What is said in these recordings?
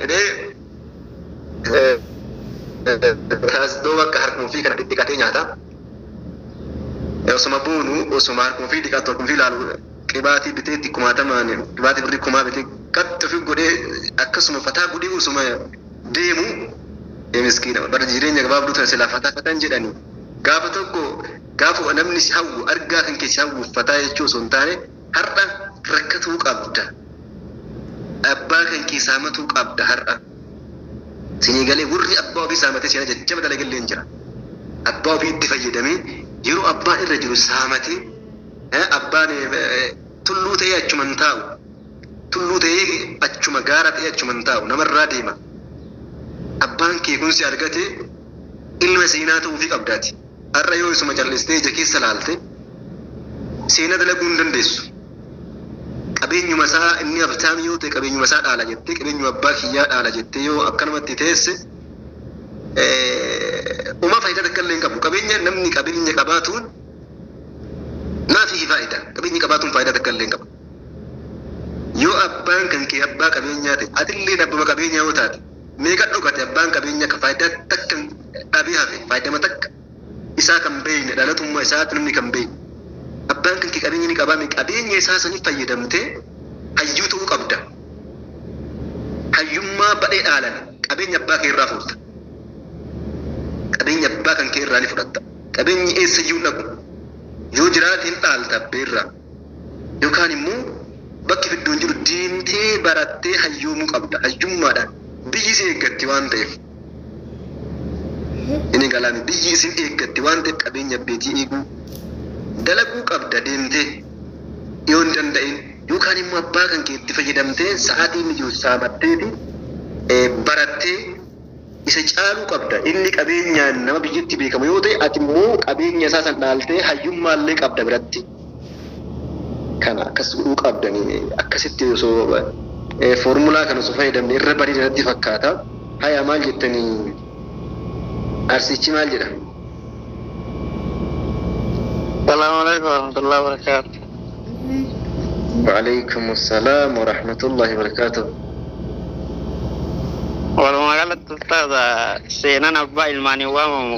Jedhee taasisoo akka harkuma ofii kana dhidhiqatee nyaata. Osuma boonu, osuma harkuma ofii dhiqatu, harkuma ofii ilaalu, qibaatii bitee itti kumaatamaan qibaatii birrii kumaa bitee qaxxi ofii godhee akkasuma fataa godhee osuma deemu, miskiina bara jireenya gabaabduu tana silaa fataa fataan jedhani. Gaafa tokko gaafa namni si hawwu argaa kan kee si hawwu fataa jechuu osoo hin taane, har'a rakkatuu qabda. Abbaa kan kee saamatuu qabda har'a. Sinii galee, warri abbaa ofii saamatee seena jajjaba dalagallee hin jira. Abbaa ofii itti fayyadamee yeroo abbaan irra jiru saamatee, abbaan tulluu ta'ee achuma hin taa'u. Tulluu ta'ee achuma, gaara ta'ee achuma hin taa'u, namarraa deema. Abbaan kee kun si argate, ilma seenaa ta'uufii qabdaati. Har'a yoo isuma callistee ija keessa laalte, seenaa dalaguu hin dandeessu. Qabeenyuma isaa, inni abtaam yoo ta'e qabeenyuma isaa dhaala jettee, qabeenyuma abbaa kiyyaa dhaala jettee yoo akkanumatti teesse, uumaa faayidaa takka illee hin qabu. Qabeenya namni qabeenya qabaatuun maafi faayidaa? Qabeenya qabaatuun faayidaa takka illee hin qabu. Yoo abbaan kan kee abbaa qabeenyaa ta'e, atillee abbama qabeenyaa yoo taate, meeqa dhokate abbaan qabeenyaa ka faayidaa takka dhabee hafe, faayidama takka isaa kan beekne, dhalatummaa isaatti namni kan beekne. Abbaan kan kee qabeenya ni qabaame, qabeenya isaa saniif fayyadamtee hayyuu ta'uu qabda. Hayyummaa badhee dhaalan qabeenya abbaa kee irraa fuuta. Qabeenya abbaa kan kee irraa ni fudhatta. Qabeenyi eessayyuu dhaqu. Yoo jiraate hin dhaalta abbeerraa. Yookaan immoo bakki fidduun jiru deemtee barattee hayyoomuu qabda. Hayyummaadhaan biyyi si eeggatti waan ta'eef. Inni galaani biyyi isin eeggatti waan ta'eef, qabeenya abbeetii eeguu dalaguu qabda deemtee yoo hin danda'in, yookaan immoo abbaa kan kee itti fayyadamtee sa'aatii inni jiru saamatteeti barattee isa caaluu qabda. Inni qabeenyaan nama biyyatti beekamu yoo ta'e, ati immoo qabeenya isaa san dhaaltee hayyummaallee qabda biratti. Kana akkas godhuu qabdanii, akkasitti osoo foormulaa kana osoo fayyadamne irra bareeda natti fakkaata. Haya, maal jettanii? Arsichi maal jedha? السلام عليكم ورحمة الله وبركاته. وعليكم السلام ورحمة الله وبركاته. Walumaa galatti ustaaza, seenaan abbaa ilmaanii waamamu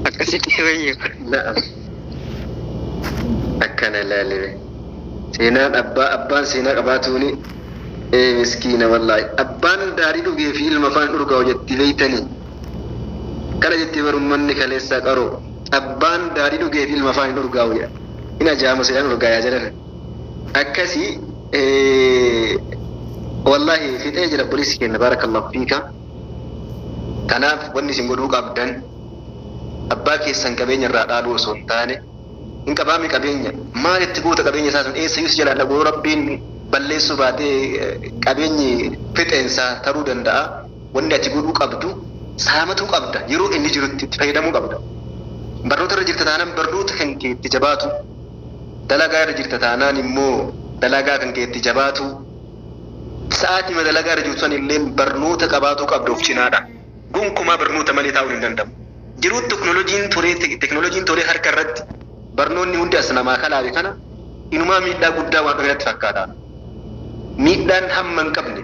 akkasitti wayyu. Na'am. Akkana ilaalime. Seenaan abbaa, abbaan seenaa qabaatuuni, ee miskiina wallaahi. Abbaan daarii dhugee fi ilma afaan dhurgaa'u jetti beeytanii. Kana jetti barummanni kaleessaa qaroo. Abbaan daarii dhugee fi ilma afaan hin dhurgaa'u jedha. Hin ajaa'amu seenaan dhurgaayaa jedhan. Akkasii wallaahi fixee jira polisii kenna, baarakallahu fiika. Kanaaf wanni isin godhuu qabdan, abbaa keessan qabeenya irraa dhaaluu osoo hin taane, hin qabaami qabeenya maalitti goota, qabeenya isaa sun eessayyuu si jalaa dhagoo rabbiin balleessuu baatee qabeenyi fixeensaa taruu danda'a. Wanni ati godhuu qabdu, saamatuu qabda, yeroo inni jirutti itti fayyadamuu qabda. Barnoota irra jirta taanaan barnoota kan kee itti jabaatu, dalagaa irra jirta taanaan immoo dalagaa kan kee itti jabaatu, sa'aatii dalagaa irra jirtu san illee barnoota qabaatuu qabda of cinaadha. Gonkumaa barnoota malee taa'uun hin danda'amu. Jiruu teknooloojiin turee, teknooloojiin turee harka irratti barnoonni hundi as namaa kalaabe kana inumaa miidhaa guddaa waan dhufe natti fakkaata. Miidhaan hamma hin qabne,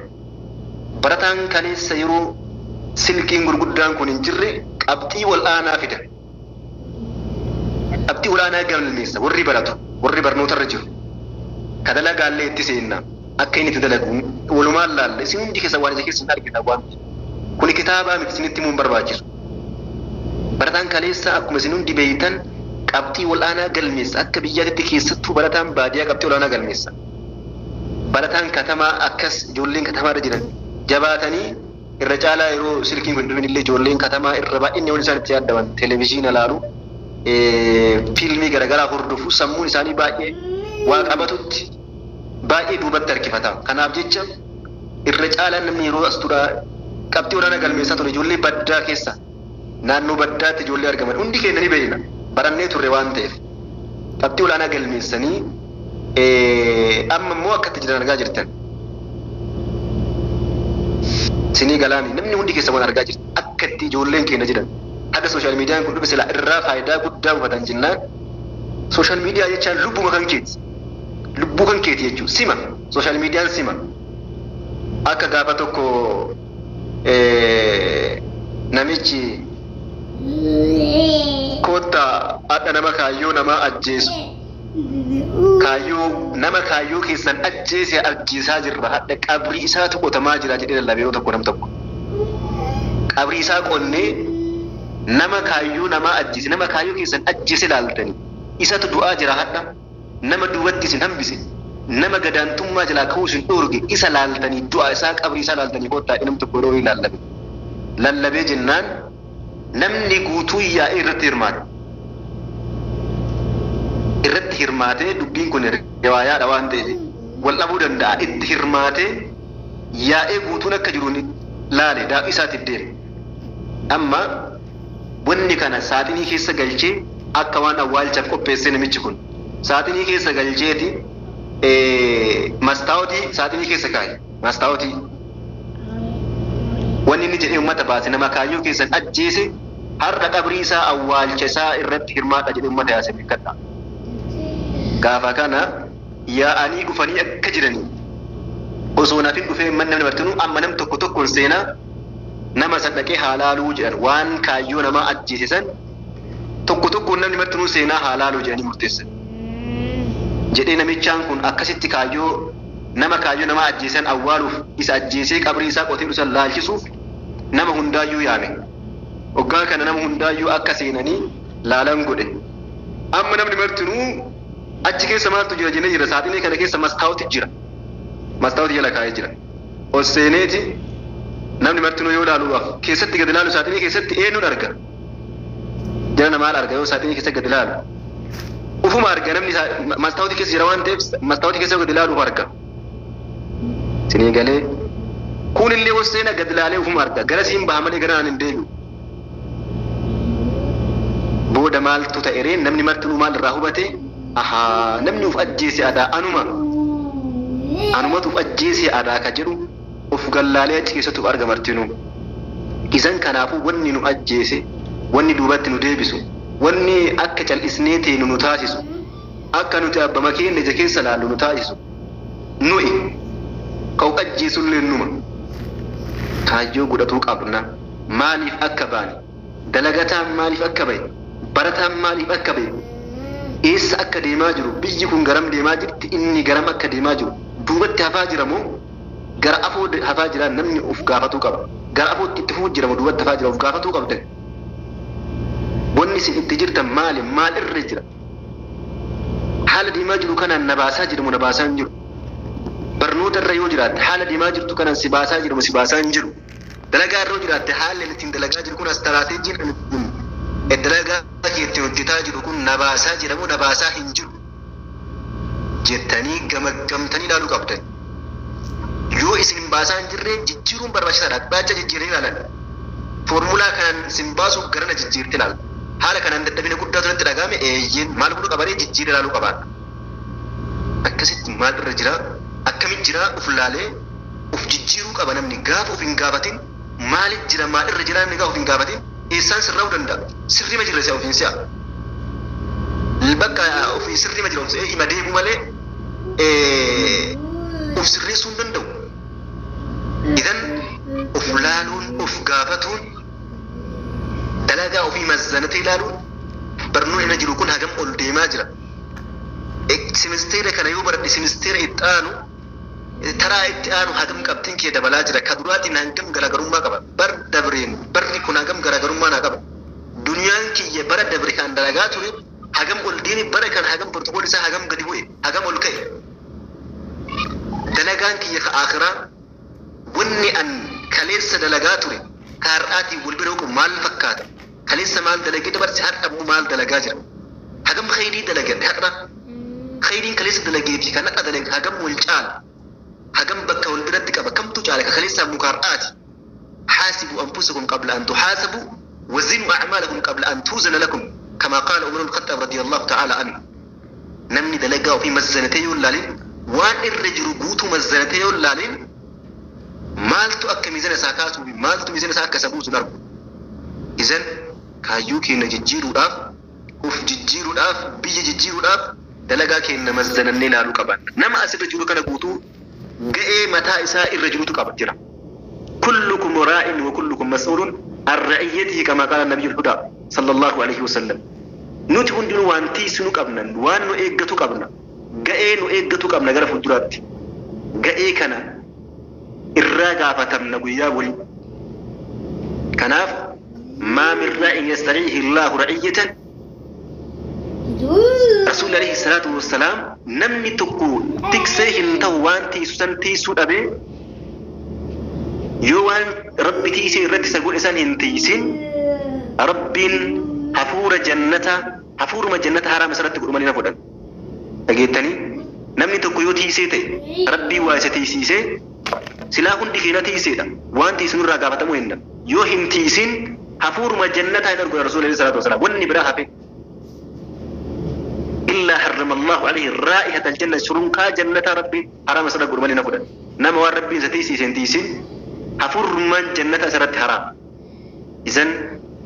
barataan kaleessa yeroo silkiin gurguddaan kun hin jirre qabxii wal aanaa fida. Qabxii wal aanaa galmeessa warri baratu, warri barnoota irra jiru. Ka dalagaallee itti seenna, akka inni itti dalagu walumaan laalla, isin hundi keessa waan ija keessa hin argina waan kuni kitaabaa miti, isinitti himuun barbaachisu. Barataan kaleessa akkuma isin hundi beeytan qabxii wal aanaa galmeessa, akka biyyaatti keessattuu barataan baadiyyaa qabxii wal aanaa galmeessa. Barataan katamaa akkas, ijoolleen katamaa irra jiran jabaatanii irra caalaa, yeroo silkiin kun dhufin illee ijoolleen katamaa irra baay'inni waan isaan itti yaadaman televezyiina laalu, fiilmii garaagaraa hordofu, sammuun isaanii baay'ee waa qabatutti baay'ee duubatti harkifata. Kanaaf jecha irra caalaan namni yeroo as turaa qabxii olaanaa galmeessaa ture ijoollee baddaa keessa, naannoo baddaatti ijoollee argaman hundi keenya ni beekna, barannee turre waan ta'eef qabxii olaanaa galmeessanii amma immoo akkatti jiran argaa jirtan. Sinii galaami, namni hundi keessa waan argaa jirtan akka itti ijoolleen keenya jiran, haga social mediaan kun dhufe silaa irraa faayidaa guddaa buufatan jennaan, social media jechaan lubbuma kan keeti. Lubbuu kan keeti jechuudha. Sima social mediaan sima. Akka gaafa tokko namichi koottaa hadha nama kaayyoo namaa ajjeesu kaayyoo nama kaayyoo keessan ajjeese ajjeesaa jirra hadha qabrii isaatu qotamaa jira jedhee lallabee yeroo tokko nam tokko qabrii isaa qonnee nama kaayyoo namaa ajjeese nama kaayyoo keessan ajjeese laaltanii isatu du'aa jira hadha nama duubatti isin hambise nama gadaantummaa jalaa ka'uu isin dhoorge isa laaltanii du'a isaa qabrii isaa laaltanii koottaa nam tokko yeroo lallabe lallabee jennaan namni guutuu yaa'ee irratti hirmaate. Irratti hirmaatee dubbiin kun riwaayaadha waan ta'eef wal dhabuu danda'a. Itti hirmaatee yaa'ee guutuun akka jiru laale daa'ii isaatiif deeme. Amma wanni kana saaxinii keessa galchee akka waan awwaalchaaf qopheessee namichi kun saaxinii keessa galcheeti mastaawotii saaxinii keessa kaa'e mastaawotii. Wanni inni jedhee uummata baase nama kaayyoo keessan ajjeese har'a qabrii isaa awwaalcha isaa irratti hirmaadha jedhee uummata yaase beekadha. Gaafa kana yaa'anii dhufanii akka jiranii osoo nafin dhufee manni namni martinuu amma nam tokko tokkoon seenaa nama san dhaqee haa laaluu jedhan waan kaayyoo namaa ajjeese san tokko tokkoon namni martinuu seenaa haa laaluu jedhanii murteessan. Jedhee namichaan kun akkasitti kaayyoo nama kaayyoo nama ajjeesan awwaaluuf isa ajjeesee qabrii isaa qotee dhusan laalchisuuf nama hundaayyuu yaame. Hoggaa kana nama hundaayyuu akka seenanii laalan godhe. Amma namni martinuu achi keessa maaltu jira jennee jira saaxinii kana keessa mastaawoti jira. Mastaawoti jala kaa'ee jira. Ol seeneeti namni martinuu yoo laaluudhaaf keessatti gadi laalu saaxinii keessatti eenyuun arga? Jala namaa arga yoo saaxinii keessa gadi laalu. Ufuma arga namni mastaawoti keessa jira waan ta'eef mastaawoti keessa gadi laaluuf arga. Sinii galee kun illee ol gadi laalee ufuma arga gara siin baha malee gara naan hin deebi'u. Booda maaltu ta'e ree namni martinuu maal irraa hubate? Ahaa namni uf ajjeese aadaa anuma anumatu uf ajjeese aadaa ka jedhu of gallaalee achi keessatti uf arga martinuu. Isan kanaafuu wanni nu ajjeese wanni duubatti nu deebisu wanni akka cal'isnee teenu nu taasisu akka nuti abbama keenya ija keessa laallu nu taasisu nuyi ka uf ajjeesullee numa kaayyoo godhatuu qabna. Maaliif akka baane dalagataan maaliif akka bahe barataan maaliif akka bahe eessa akka deemaa jiru biyyi kun garam deemaa jirti inni garam akka deemaa jiru duubatti hafaa jira moo gara afoo hafaa jira namni of gaafatuu qaba. Gara afootti itti fufuu jira moo duubatti hafaa jira of gaafatuu qabda. Wanni isin itti jirtan maali maal irra jira haala deemaa jiru kanaan na baasaa jira moo na baasaa hin jiru barnoota irra yoo jiraatte haala deemaa jirtu kanaan si baasaa jira moo si baasaa hin jiru dalagaa irra yoo jiraatte haalli ittiin dalagaa jiru kun astaraateejiin ittiin dalagaa ittiin hojjetaa jiru kun na baasaa jira moo na baasaa hin jiru jettanii gamaggamtanii ilaaluu qabdan. Yoo isin hin baasaa hin jirre jijjiiruun barbaachisaadha. Baaca jijjiiranii ilaalan. Foormulaa kanaan isin baasuuf garana jijjiirti ilaala. Haala kanaan dadhabina guddaa turetti dhagahame eeyyeen maal godhuu qabaree jijjiiree ilaaluu qabaadha. Akkasitti maal irra jira akkamitti jira uf laalee uf jijjiiruu qaba namni gaafa uf hin gaafatin maaliif jira maal irra jira namni gaafa uf hin gaafatin eessaan sirraa'uu danda'a sirrima jira si'a ofiin si'a. Bakka ofii sirrima jira of si'a ima deemu malee of sirreessuu hin danda'u. Idan of laaluun of gaafatuun dalagaa ofii mazzanatee ilaaluun barnoonni irra jiru kun hagam ol deemaa jira. Simisteera kana yoo baradhe simisteera itti aanu taraa itti aanu hagam qabxiin kee dabalaa jira. Ka duraatiin hangam garaagarummaa qaba. Bar dabreen barri kun hagam garaagarummaa naa qaba. Duniyaan kiyya bara dabre kan dalagaa ture hagam ol deeme bara kan hagam protokol isaa hagam gadi bu'e hagam ol ka'e. Dalagaan kiyya ka akhiraa wanni an kaleessa dalagaa ture ka har'aatiin wal bira qabu maal fakkaata? Kaleessa maal dalagee dabarse har'a immoo maal dalagaa jira? Hagam khayrii dalagan har'a khayriin kaleessa dalagee fi kan har'a dalage hagam wal caala? Hagam bakka wal biratti qaba kamtu caala ka kaleessaa immoo ka har'aati? حاسبوا أنفسكم قبل أن تحاسبوا وزنوا أعمالكم قبل أن توزن لكم كما قال عمر بن الخطاب رضي الله تعالى عنه. نمني دلقا في مزنتي ولالين وان الرجل قوت مزنتي ولالين مالتو أكا ميزان ساكاسو مالتو ميزان ساكا سبوس نربو. إذن كايوكي نججيرو الأف أف ججيرو الأف بي ججيرو الأف دلقا كي نمزنني لالو كبان نما أسر رجلو كان قوتو ga'ee mataa isaa irra jirutu qaba jira. Kullukum raa'in wa kullukum mas'uulun an ra'iyyatihi kama qaala nabiyyu hudaa sallallahu alaihi wasallam. Nuti hundinuu waan tiisnu qabna, waan nu eeggatu qabna, ga'ee nu eeggatu qabna gara fuulduraatti. Ga'ee kana irraa gaafatamna guyyaa walii. Kanaaf maa min raa'in yastariihi Allaahu ra'iyyatan Rasuulli alayhi salaatu wassalaam namni tokko tiksee hin ta'u waan tiisu san tiisuu dhabee yoo waan rabbi tiisee irratti isa godhe san hin tiisin rabbiin hafuura jannata hafuuruma jannata haraama isarratti godhu malee na fudhan. Dhageettanii namni tokko yoo tiisee ta'e rabbiin waa isa tiisiisee silaa hundi keenya tiiseedha waan tiisnu irraa gaafatamuu hin danda'u. Yoo hin tiisin hafuuruma jannataa hin argu Rasuulli alayhi salaatu wassalaam wanni biraa hafe. إلا حرم الله عليه رائحة الجنة شرنكا جنة ربي حرام سرق قرمالي نفدا نما ربي ستيسي سنتيسين حفر من جنة سرت حرام. إذن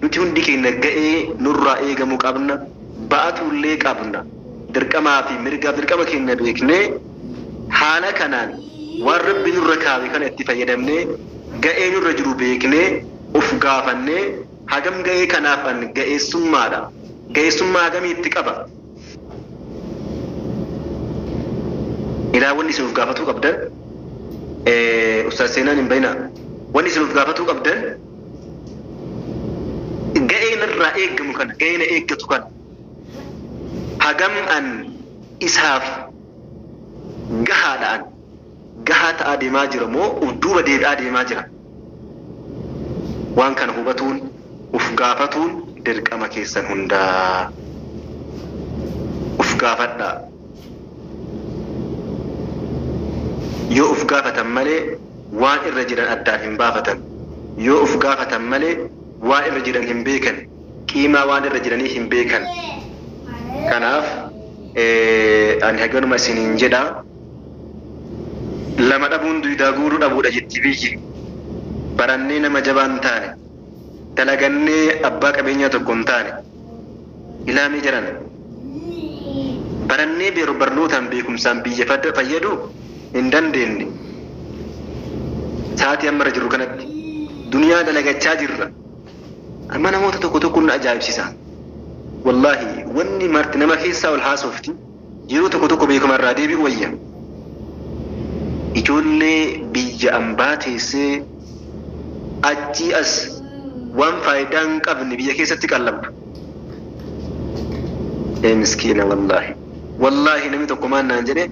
nuti hundi keenya ga'ee nurraa eegamu qabna, ba'atullee qabna. Dirqamaa fi mirgaaf dirqama keenya beeknee haala kanaan waan rabbi nurra kaawe kana itti fayyadamnee ga'ee nurra jiru beeknee of gaafannee hagam ga'ee kanaaf an ga'eessummaadha. Ga'eessummaa hagamii itti qaba? Ilaa wanni isin of gaafatuu qabdan Ustaaz Seenaan hin bayinaa. Wanni isin of gaafatuu qabdan ga'ee narraa eegamu kana, ga'ee na eeggatu kana hagam an isaaf gahaadhaan gahaa ta'aa deemaa jira moo of duuba deebi'aa deemaa jira? Waan kana hubatuun of gaafatuun dirqama keessan hundaa of gaafadhaa. Yoo of gaafatan malee waan irra jiran addaan hin baafatan. Yoo of gaafatan malee waan irra jiran hin beekan. Qiimaa waan irra jiranii hin beekan. Kanaaf ani haganuma isiniin jedha. Lama dhabuun duwidaa guuruu dhabuudha jetti biyyi. Barannee nama jabaa hin taane, dalagannee abbaa qabeenyaa tokko hin taane, ilaamee jiran. Barannee barnootaan beekumsaan biyya fayyadu hin dandeenye. Sa'aatii amma irra jirru kanatti duniyaa dalagachaa jirra. Amma namoota tokko tokko nu ajaa'ibsiisa. Wallaahi wanni marti nama keessaa ol haasofti yeroo tokko tokko beekuma irraa deebi'u wayya. Ijoollee biyya ambaa teessee achii as waan faayidaa hin qabne biyya keessatti qallabdu. Ee miskiina wallaahi. Wallaahi namni tokko maal naan jedhe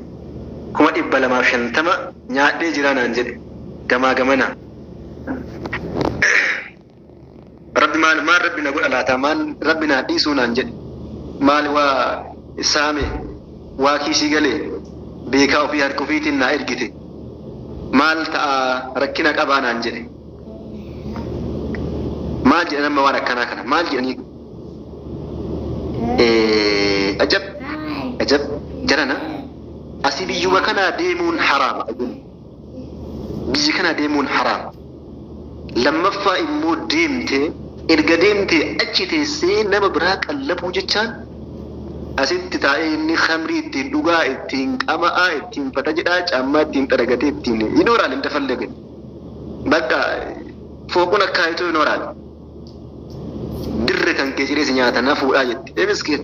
250,000 nyaadhee jira naan jedhe gamaa gamana. Rabbi maal maal rabbi na godha laata maal rabbi na dhiisuu naan jedhe maal waa saame waa kiisii galee beekaa ofii harka ofiitiin naa ergite maal ta'a rakkina qabaa naan jedhe. Maal jedhan amma waan akkanaa kana maal jedhanii ajab ajab jarana. Asii biyyuma kanaa deemuun haraama. Biyya kana deemuun haraama. Lammaffaa immoo deemtee erga deemtee achi teessee nama biraa qallabuu jechaan asitti taa'ee inni khamrii ittiin dhugaa ittiin qama'aa ittiin fata jedhaa caammaa ittiin xaragatee ittiin hin ooraal hin dafallagani. Bakka fooqun akka haayituu hin ooraal. Dirre kan kee ciree si nyaata na fuudhaa jetti. Ee miskiin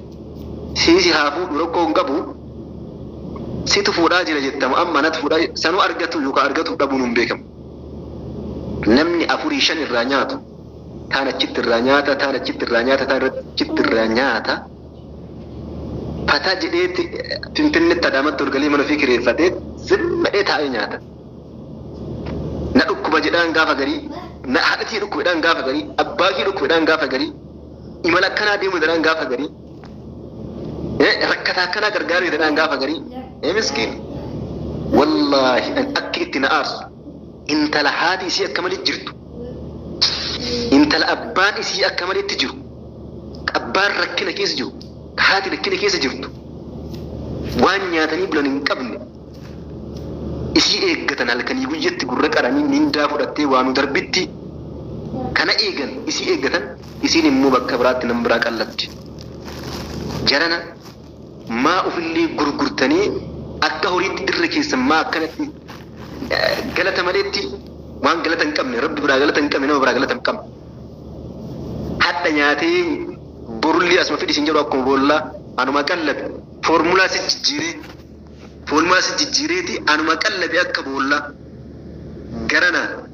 siisi haa fuudhu rakkoo hin qabu. Situ fuudhaa jira jettamu amma natti fuudhaa sanuu argatu yookaan argatu dhabuun hin beekamu. Namni 4 5 irraa nyaatu taan achitti irraa nyaata taan achitti irraa nyaata taan achitti irraa nyaata. Fataa jedheetti Finfinneetti Adaamatti ol galee mana ofii kireeffatee zimmadhee taa'ee nyaata. Na dhukkuba jedhaan gaafa garii, na haadhatii dhukkuba jedhaan gaafa garii, abbaa kee dhukkuba jedhaan gaafa garii, imala akkanaa deemu jedhaan gaafa garii, rakkataa akkanaa gargaaruu jedhaan gaafa garii. Ee miskiin wallaahi akka itti na aarsu intala haati isii akka malee jirtu, intala abbaan isii akka maleetti jiru, abbaan rakkina keessa jiru, haati rakkina keessa jirtu, waan nyaatanii bulan hin qabne isii eeggatan halkanii guyyatti gurra qaranii mindaa fudhattee waa nu darbitti kana eegan isii eeggatan isiin immoo bakka biraatti nama biraa qallabdi. Jarana maa ofillee gurgurtanii akka horiitti dirra keessan maa akkanatti Galata maleetti waan galata hin qabne, Rabbi biraa galata hin qabne, nama biraa galata hin qabne. Hadha nyaatee borullee asuma fidhi sin jedhu. Akkuma boollaa anuma qallabe, foormulaa si jijjiiree, foormulaa si jijjiireeti anuma qallabe akka boollaa garanaa.